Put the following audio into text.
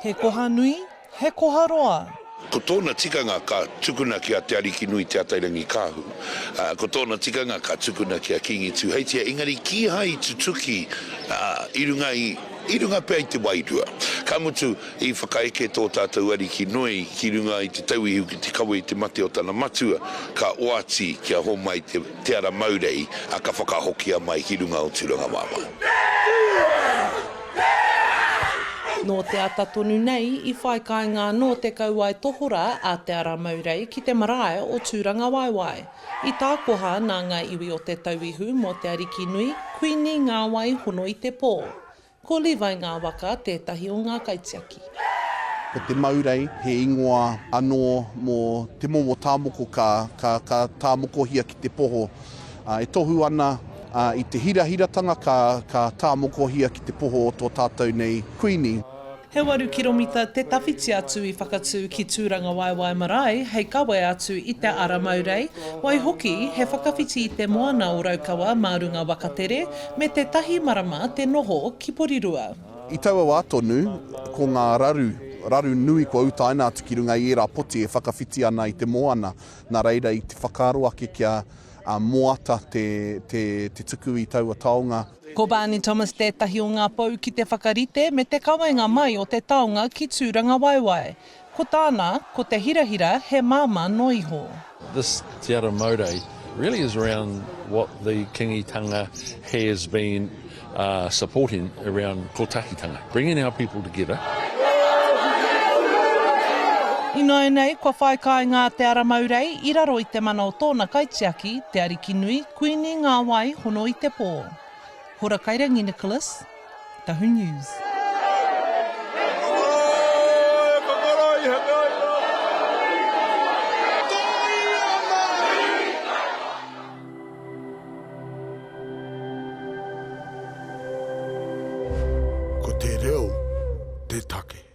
He koha nui, he koha roa. Ko tōna tikanga ka tukuna ki a Te Arikinui Te Atairangikaahu, ā, ko tōna tikanga ka tukuna ki a Kīngi Tūheitia, engari kīhai i tutuki, ā, i runga i, i runga pea i te wairua. Ka mutu, i whakaeke tō tātou Ariki nui ki runga i te tauihu ki te kawe i te mate o tana matua, ka oati kia homai te, te ara maurei, ā, ka whakahokia mai ki runga o Tūrangawaewae. Nō te ata tonu nei i whai kāinga anō te kauae tohorā a Te Ara Maurei ki te marae o Tūrangawaewae. I tākoha nā ngā iwi o Te Tauihu mō Te Arikinui, Kuini Ngāwai Hono i te Pō. Ko Levi Ngāwaka tētahi o ngā kaitiaki. Ko te maurei he ingoa anō mō te momo tāmoko ka, ka, ka tāmokohia ki te poho. E tohu ana i te hirahiratanga ka, ka tāmokohia ki te poho o tō tātou nei Kuini. He waru kiromita te tawhiti atu i Whakatū ki Tūrangawaewae Marae hei kawe atu i te ara maurei, waihoki he whakawhiti i te moana o Raukawa mā runga waka tere, me te tahi marama te noho ki Porirua. I taua wā tonu, ko ngā raru, raru nui kua utaina atu ki runga i ērā poti e whakawhiti ana i te moana, nā reira i te whakaaro ake kia moata te, te, te tuku i taua taonga. Ko Barney Thomas tētahi o ngā pou ki te whakarite me te kawenga mai o te taonga ki Tūrangawaewae. Ko tāna, ko te hirahira he māmā noa iho. This Te Ara Maurei really is around what the Kingitanga has been supporting around kotahitanga, bringing our people together. Ināianei, kua whai kāinga a Te Ara Maurei i raro i te mana o tōna kaitiaki, Te Arikinui, Kuini Ngāwai Hono i te Pō. Hora Kairangi Nicholas, Tahu News. Ko te reo te take.